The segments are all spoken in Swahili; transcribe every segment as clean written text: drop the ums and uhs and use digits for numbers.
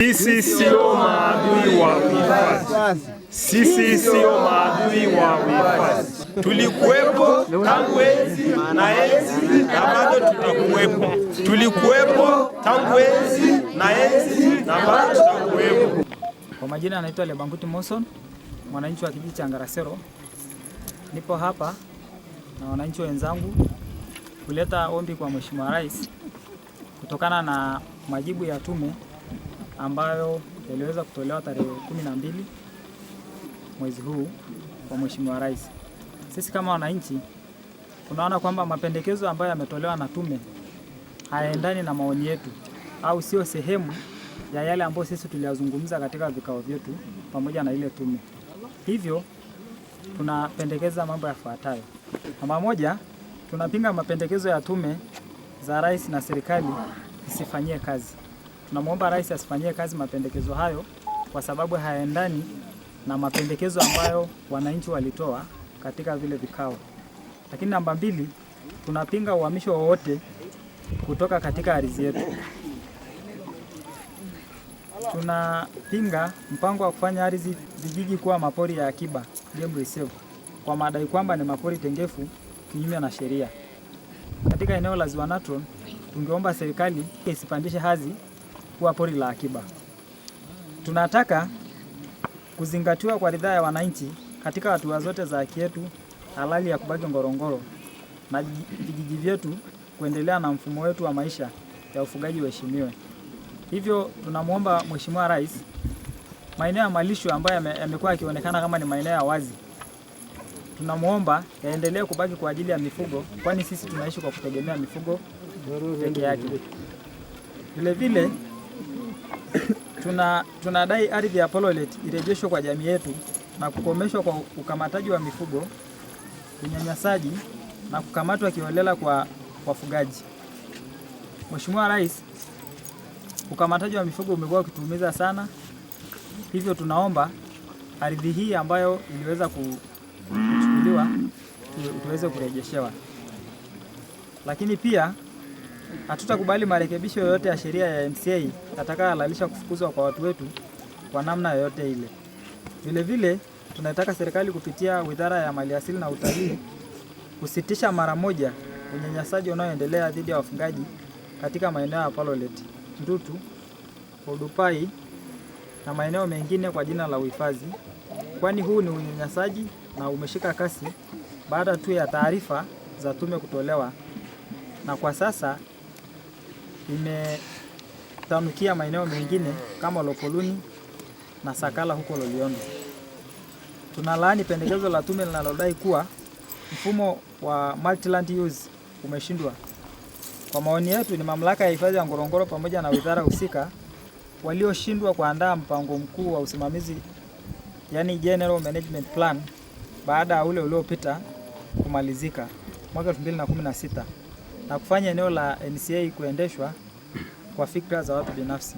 Sisi sio maadui wa uhifadhi. Sisi sio maadui wa uhifadhi. Tulikuwepo tangu enzi na enzi na bado tutakuwepo. Tulikuwepo tangu enzi na enzi na bado tutakuwepo. Kwa majina anaitwa Lebanguti Monson, mwananchi wa kijiji cha Ngarasero. Nipo hapa na wananchi wenzangu kuleta ombi kwa Mheshimiwa Rais kutokana na majibu ya tume ambayo yaliweza kutolewa tarehe 12 mwezi huu kwa Mheshimiwa Rais. Sisi kama wananchi tunaona kwamba mapendekezo ambayo yametolewa na tume hayaendani na maoni yetu au sio sehemu ya yale ambayo sisi tuliyazungumza katika vikao vyetu pamoja na ile tume. Hivyo tunapendekeza mambo yafuatayo. Namba moja, tunapinga mapendekezo ya tume za rais na serikali isifanyie kazi. Tunamwomba rais asifanyie kazi mapendekezo hayo kwa sababu hayaendani na mapendekezo ambayo wananchi walitoa katika vile vikao. Lakini namba mbili, tunapinga uhamisho wowote kutoka katika ardhi yetu. Tunapinga mpango wa kufanya ardhi vijiji kuwa mapori ya akiba, game reserve, kwa madai kwamba ni mapori tengefu kinyume na sheria. Katika eneo la Ziwa Natron, tungeomba serikali isipandishe hadhi kuwa pori la akiba. Tunataka kuzingatiwa kwa ridhaa ya wananchi katika hatua zote za haki yetu halali ya kubaki Ngorongoro na vijiji vyetu kuendelea na mfumo wetu wa maisha ya ufugaji uheshimiwe. Hivyo tunamwomba Mheshimiwa Rais, maeneo ya malisho ambayo yamekuwa yakionekana kama ni maeneo ya wazi, tunamwomba yaendelee kubaki kwa ajili ya mifugo, kwani sisi tunaishi kwa kutegemea mifugo peke yake. Vile vile tunadai ardhi ya Pololet irejeshwe kwa jamii yetu na kukomeshwa kwa ukamataji wa mifugo, unyanyasaji na kukamatwa kiholela kwa wafugaji. Mheshimiwa Rais, ukamataji wa mifugo umekuwa ukituumiza sana, hivyo tunaomba ardhi hii ambayo iliweza kuchukuliwa tuweze kurejeshewa. Lakini pia hatutakubali marekebisho yoyote ya sheria ya NCA yatakayohalalisha kufukuzwa kwa watu wetu kwa namna yoyote ile. Vile vile tunataka serikali kupitia Wizara ya Maliasili na Utalii kusitisha mara moja unyanyasaji unaoendelea dhidi ya wafugaji katika maeneo ya Palolet, Ndutu, Oldupai na maeneo mengine kwa jina la uhifadhi, kwani huu ni unyanyasaji na umeshika kasi baada tu ya taarifa za tume kutolewa, na kwa sasa imetanukia maeneo mengine kama Lokoluni na Sakala huko Loliondo. Tunalaani pendekezo la tume linalodai kuwa mfumo wa multi-land use umeshindwa. Kwa maoni yetu, ni mamlaka ya hifadhi ya Ngorongoro pamoja na wizara husika walioshindwa kuandaa mpango mkuu wa usimamizi, yani General Management Plan, baada ya ule uliopita kumalizika mwaka 2016 na kufanya eneo la NCA kuendeshwa kwa fikra za watu binafsi.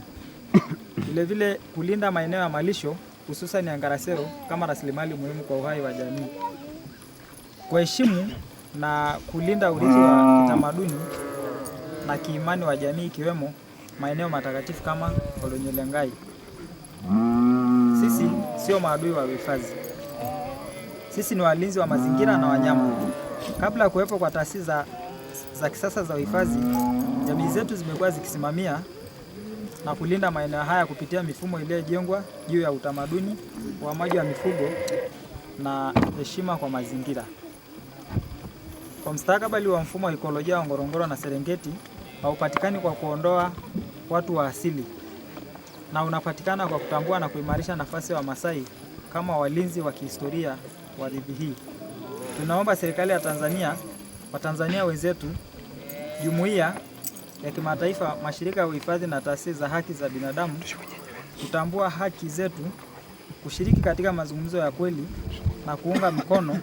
Vile vile kulinda maeneo ya malisho hususan ya Ngarasero kama rasilimali muhimu kwa uhai wa jamii. Kuheshimu na kulinda urithi wa kitamaduni na kiimani wa jamii ikiwemo maeneo matakatifu kama Olonyolengai. Sisi sio maadui wa uhifadhi. Sisi ni walinzi wa mazingira na wanyama. Kabla ya kuwepo kwa taasisi za kisasa za uhifadhi, jamii zetu zimekuwa zikisimamia na kulinda maeneo haya kupitia mifumo iliyojengwa juu ya utamaduni, uhamaji wa mifugo na heshima kwa mazingira. Kwa mustakabali wa mfumo wa ikolojia wa Ngorongoro na Serengeti haupatikani kwa kuondoa watu wa asili na unapatikana kwa kutambua na kuimarisha nafasi ya Wamasai kama walinzi wa kihistoria wa ardhi hii. Tunaomba serikali ya Tanzania, Watanzania wenzetu, jumuiya ya kimataifa, mashirika ya uhifadhi na taasisi za haki za binadamu kutambua haki zetu, kushiriki katika mazungumzo ya kweli na kuunga mkono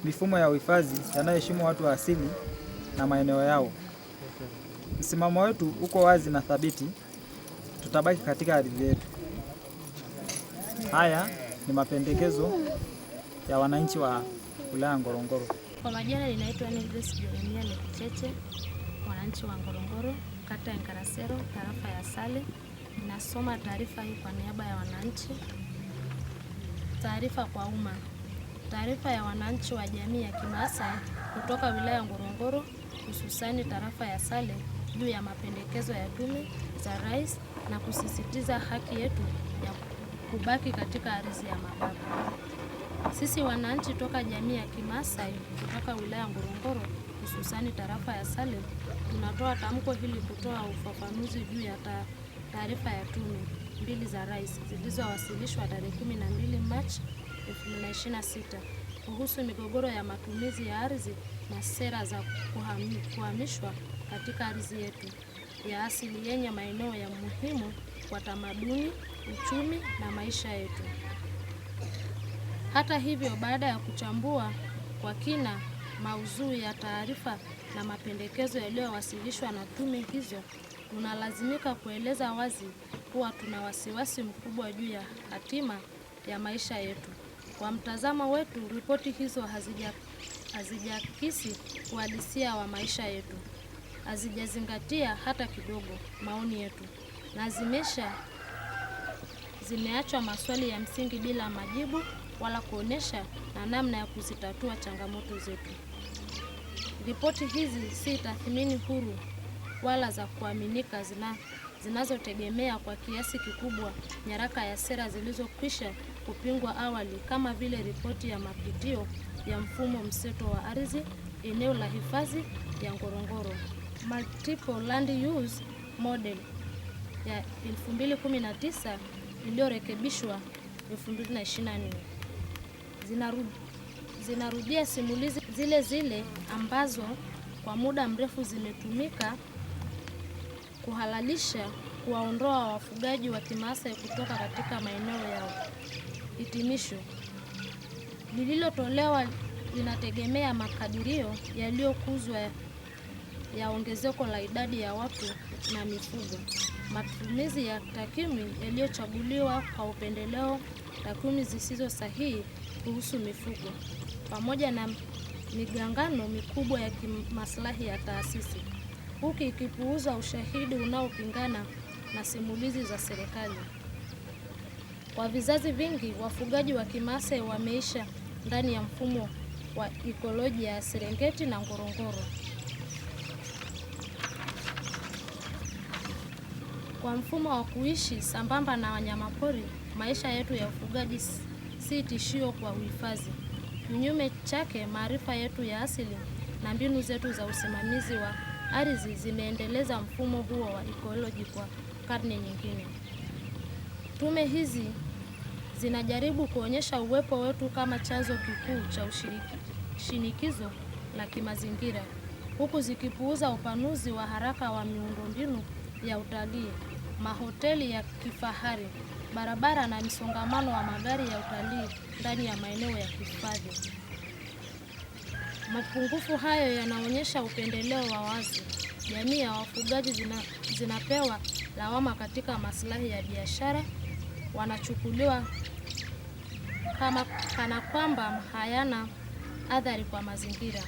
mifumo ya uhifadhi yanayoheshimu watu wa asili na maeneo yao. Msimamo wetu uko wazi na thabiti, tutabaki katika ardhi yetu. Haya ni mapendekezo ya wananchi wa wilaya Ngorongoro. Kwa majina ninaitwa Grace Jeremia Lekicheche, mwananchi wa Ngorongoro, kata ya Ngarasero, tarafa ya Sale. Nasoma taarifa hii kwa niaba ya wananchi. Taarifa kwa umma. Taarifa ya wananchi wa jamii ya Kimaasai kutoka wilaya ya Ngorongoro, hususani tarafa ya Sale, juu ya mapendekezo ya tume za rais na kusisitiza haki yetu ya kubaki katika ardhi ya mababu. Sisi wananchi toka jamii ya Kimaasai kutoka wilaya ya Ngorongoro, hususani tarafa ya Sale, tunatoa tamko hili kutoa ufafanuzi juu ya taarifa ya tume mbili za rais zilizowasilishwa tarehe 12 Machi 2026 kuhusu migogoro ya matumizi ya ardhi na sera za kuhamishwa katika ardhi yetu ya asili yenye maeneo ya muhimu kwa tamaduni, uchumi na maisha yetu. Hata hivyo, baada ya kuchambua kwa kina maudhui ya taarifa na mapendekezo yaliyowasilishwa na tume hizo, tunalazimika kueleza wazi kuwa tuna wasiwasi mkubwa juu ya hatima ya maisha yetu. Kwa mtazamo wetu, ripoti hizo hazijakisi uhalisia wa maisha yetu, hazijazingatia hata kidogo maoni yetu, na zimeachwa maswali ya msingi bila majibu wala kuonesha na namna ya kuzitatua changamoto zetu. Ripoti hizi si tathmini huru wala za kuaminika zinazotegemea kwa kiasi kikubwa nyaraka ya sera zilizokwisha kupingwa awali kama vile ripoti ya mapitio ya mfumo mseto wa ardhi eneo la hifadhi ya Ngorongoro, Multiple Land Use Model ya 2019 iliyorekebishwa 2024. Zinarudia simulizi zile zile ambazo kwa muda mrefu zimetumika kuhalalisha kuwaondoa wafugaji wa Kimaasai kutoka katika maeneo yao. Hitimisho lililotolewa linategemea makadirio yaliyokuzwa ya ongezeko la idadi ya watu na mifugo, matumizi ya takwimu yaliyochaguliwa kwa upendeleo, takwimu zisizo sahihi kuhusu mifugo, pamoja na migongano mikubwa ya kimaslahi ya taasisi, huku ikipuuza ushahidi unaopingana na simulizi za serikali. Kwa vizazi vingi, wafugaji wa Kimaasai wameisha ndani ya mfumo wa ikolojia ya Serengeti na Ngorongoro. Kwa mfumo wa kuishi sambamba na wanyamapori, maisha yetu ya ufugaji si tishio kwa uhifadhi. Kinyume chake, maarifa yetu ya asili na mbinu zetu za usimamizi wa ardhi zimeendeleza mfumo huo wa ikoloji kwa karne nyingine. Tume hizi zinajaribu kuonyesha uwepo wetu kama chanzo kikuu cha shinikizo la kimazingira, huku zikipuuza upanuzi wa haraka wa miundombinu ya utalii, mahoteli ya kifahari, barabara na msongamano wa magari ya utalii ndani ya maeneo ya hifadhi. Mapungufu hayo yanaonyesha upendeleo wa wazi. Jamii ya wafugaji zinapewa lawama katika maslahi ya biashara, wanachukuliwa kama kana kwamba hayana athari kwa mazingira.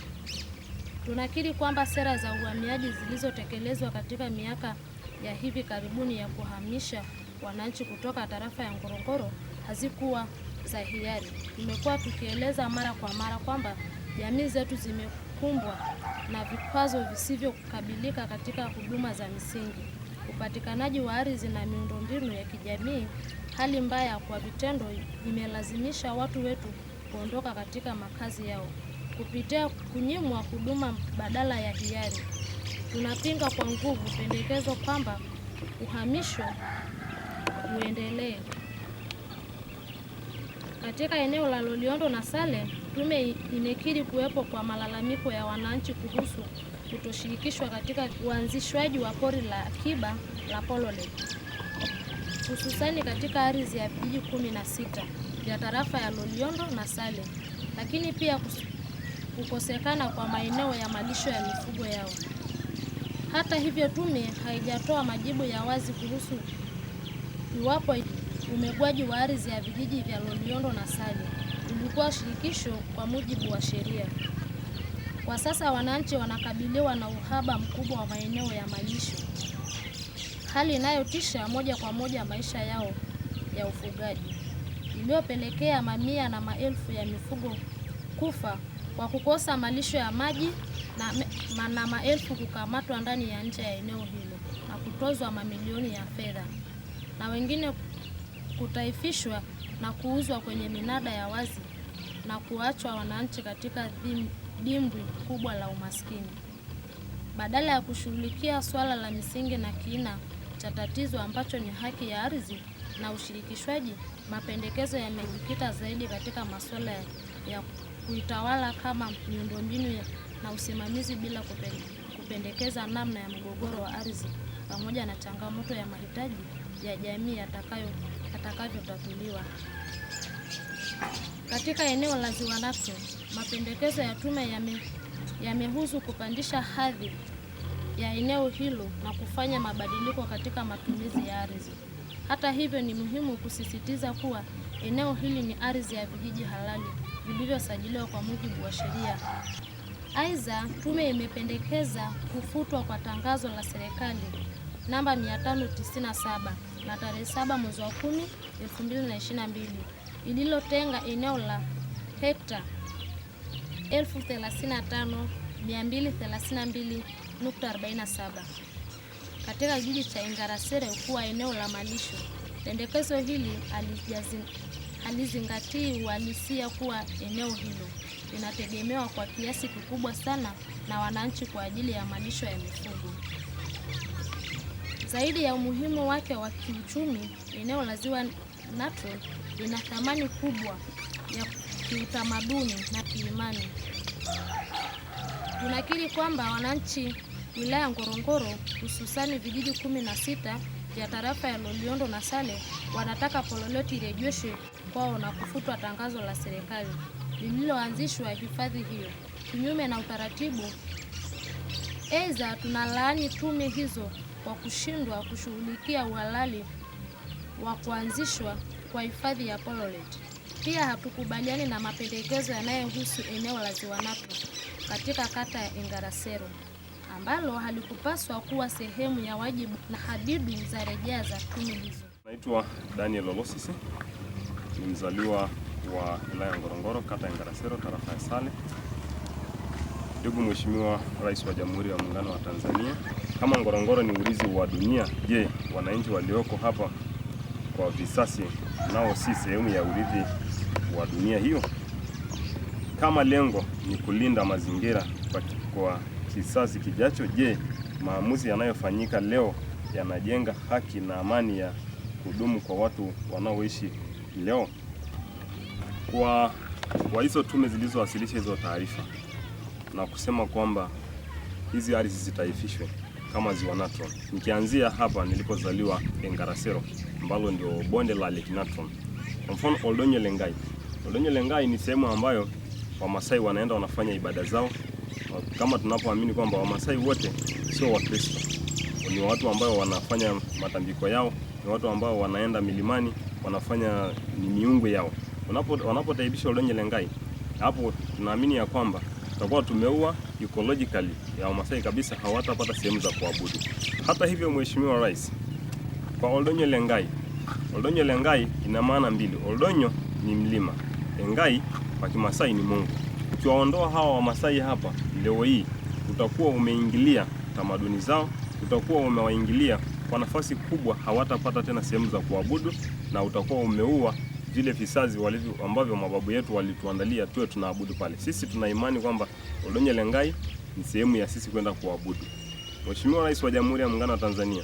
Tunakiri kwamba sera za uhamiaji zilizotekelezwa katika miaka ya hivi karibuni ya kuhamisha wananchi kutoka tarafa ya Ngorongoro hazikuwa za hiari. Tumekuwa tukieleza mara kwa mara kwamba jamii zetu zimekumbwa na vikwazo visivyokabilika katika huduma za misingi, upatikanaji wa ardhi na miundombinu ya kijamii. Hali mbaya kwa vitendo imelazimisha watu wetu kuondoka katika makazi yao kupitia kunyimwa huduma badala ya hiari. Tunapinga kwa nguvu pendekezo kwamba uhamisho uendelee. Katika eneo la Loliondo na Sale, tume imekiri kuwepo kwa malalamiko ya wananchi kuhusu kutoshirikishwa katika uanzishwaji wa pori la akiba la Pololek, hususani katika ardhi ya vijiji 16 vya tarafa ya Loliondo na Sale, lakini pia kukosekana kwa maeneo ya malisho ya mifugo yao. Hata hivyo, tume haijatoa majibu ya wazi kuhusu iwapo umegwaji wa ardhi ya vijiji vya Loliondo na Sale ulikuwa shirikisho kwa mujibu wa sheria. Kwa sasa wananchi wanakabiliwa na uhaba mkubwa wa maeneo ya malisho. hali inayotisha moja kwa moja maisha yao ya ufugaji, iliyopelekea mamia na maelfu ya mifugo kufa kwa kukosa malisho ya maji na maelfu kukamatwa ndani ya nje ya eneo hilo na kutozwa mamilioni ya fedha na wengine kutaifishwa na kuuzwa kwenye minada ya wazi na kuachwa wananchi katika dimbwi kubwa la umaskini. Badala ya kushughulikia swala la misingi na kina cha tatizo ambacho ni haki ya ardhi na ushirikishwaji, mapendekezo yamejikita zaidi katika masuala ya kuitawala kama miundombinu na usimamizi bila kupendekeza namna ya mgogoro wa ardhi pamoja na changamoto ya mahitaji ya jamii yatakavyotatuliwa. Katika eneo la Ziwa Natron, mapendekezo ya tume yamehusu kupandisha hadhi ya eneo hilo na kufanya mabadiliko katika matumizi ya ardhi. Hata hivyo, ni muhimu kusisitiza kuwa eneo hili ni ardhi ya vijiji halali vilivyosajiliwa kwa mujibu wa sheria. Aidha, tume imependekeza kufutwa kwa tangazo la serikali namba 597 la tarehe 7 mwezi wa 10 2022 lililotenga eneo la hekta 35,232.47 katika kijiji cha Engarasere kuwa eneo la malisho. Pendekezo hili halizingatii uhalisia kuwa eneo hilo linategemewa kwa kiasi kikubwa sana na wananchi kwa ajili ya malisho ya mifugo. Zaidi ya umuhimu wake wa kiuchumi, eneo la Ziwa Natron lina thamani kubwa ya kiutamaduni na kiimani. Tunakiri kwamba wananchi wilaya Ngorongoro, hususani vijiji 16 vya tarafa ya Loliondo na Sale wanataka Pololeti irejeshwe kwao na kufutwa tangazo la serikali lililoanzishwa hifadhi hiyo kinyume na utaratibu. Aidha, tunalaani tume hizo kwa kushindwa kushughulikia uhalali wa kuanzishwa kwa hifadhi ya Pololeti. Pia hatukubaliani na mapendekezo yanayohusu eneo la Ziwa Natron katika kata ya Engarasero ambalo halikupaswa kuwa sehemu ya wajibu na hadidu za rejea za tume hizo. Naitwa Daniel Olosisi, ni mzaliwa wa wilaya ya Ngorongoro, kata ya Engarasero, tarafa ya Sale. Ndugu Mheshimiwa Rais wa Jamhuri ya Muungano wa Tanzania, kama Ngorongoro ni urithi wa dunia, je, wananchi walioko hapa kwa visasi nao si sehemu ya urithi wa dunia hiyo? Kama lengo ni kulinda mazingira kwa kizazi kijacho, je, maamuzi yanayofanyika leo yanajenga haki na amani ya kudumu kwa watu wanaoishi leo? Kwa hizo tume zilizowasilisha hizo taarifa na kusema kwamba hizi ardhi zitaifishwe kama Ziwa Natron, nikianzia hapa nilipozaliwa Engarasero, ambalo ndio bonde la Lake Natron. Kwa mfano Oldonyo Lengai. Oldonyo Lengai ni sehemu ambayo Wamasai wanaenda wanafanya ibada zao, kama tunapoamini kwamba Wamasai wote sio Wakristo, ni watu ambao wanafanya matambiko yao, ni watu ambao wanaenda milimani wanafanya ni miungu yao. Wanapotaibisha Oldonyo Lengai, hapo tunaamini ya kwamba tutakuwa tumeua ecologically ya Wamasai kabisa, hawatapata sehemu za kuabudu. Hata hivyo, Mheshimiwa Rais, kwa Oldonyo Lengai, Oldonyo Lengai ina maana mbili. Oldonyo ni mlima, Lengai kwa Kimasai ni Mungu. Ukiwaondoa hawa Wamasai hapa leo hii, utakuwa umeingilia tamaduni zao, utakuwa umewaingilia kwa nafasi kubwa, hawatapata tena sehemu za kuabudu, na utakuwa umeua vile visazi walivyo ambavyo mababu yetu walituandalia tuwe tunaabudu pale. Sisi tuna imani kwamba Oldonyo Lengai ni sehemu ya sisi kwenda kuabudu. Mheshimiwa Rais wa Jamhuri ya Muungano wa Tanzania,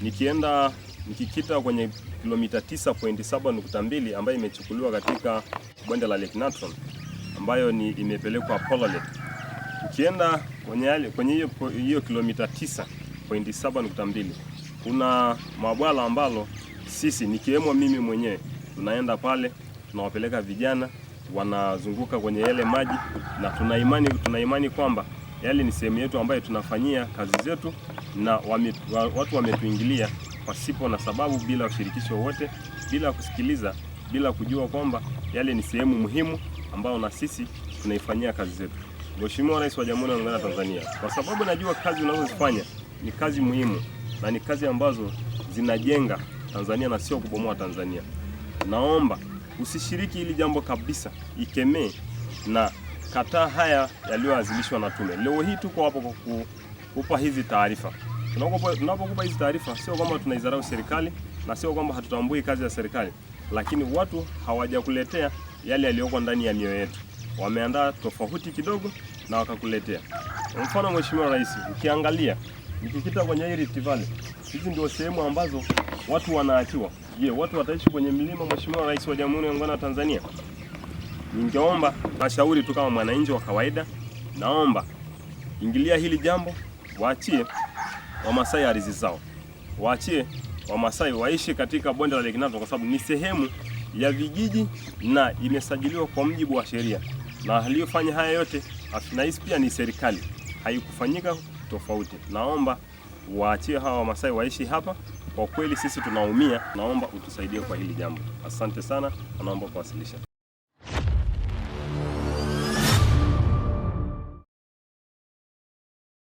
nikienda nikikita kwenye kilomita 9.7.2 ambayo imechukuliwa katika bonde la Lake Natron ambayo ni imepelekwa Pololeti. Ukienda kwenye hiyo kilomita 9.7.2 kuna mabwala ambalo sisi nikiwemo mimi mwenyewe tunaenda pale, tunawapeleka vijana wanazunguka kwenye yale maji, na tuna imani kwamba yale ni sehemu yetu ambayo tunafanyia kazi zetu, na watu wametuingilia pasipo na sababu, bila ushirikisho wote, bila kusikiliza, bila kujua kwamba yale ni sehemu muhimu ambayo na sisi tunaifanyia kazi zetu. Mheshimiwa Rais wa Jamhuri ya Muungano wa Tanzania, kwa sababu najua kazi unazozifanya ni kazi muhimu na ni kazi ambazo zinajenga Tanzania na sio kubomoa Tanzania. Naomba usishiriki hili jambo kabisa, ikemee na kataa haya yaliyoazilishwa na tume. Leo hii tuko hapo kwa kukupa hizi taarifa. Tunapokupa hizi taarifa, sio kwamba tunaidharau serikali na sio kwamba hatutambui kazi ya serikali, lakini watu hawajakuletea yale yaliyoko ndani ya mioyo yetu. Wameandaa tofauti kidogo na wakakuletea. Kwa mfano, Mheshimiwa Rais, ukiangalia nikikita kwenye hii Rift Valley, hizi ndio sehemu ambazo watu wanaachiwa. Je, watu wataishi kwenye mlima? Mheshimiwa Rais wa Jamhuri ya Muungano wa Tanzania, ningeomba nashauri tu kama mwananchi wa kawaida, naomba ingilia hili jambo, waachie Wamasai ardhi zao, waachie Wamasai waishi katika bonde la Lake Natron kwa sababu ni sehemu ya vijiji na imesajiliwa kwa mujibu wa sheria, na aliyofanya haya yote nahisi pia ni serikali, haikufanyika tofauti. Naomba waachie hawa Wamasai waishi hapa. Kwa kweli sisi tunaumia, naomba utusaidie kwa hili jambo. Asante sana, naomba kuwasilisha.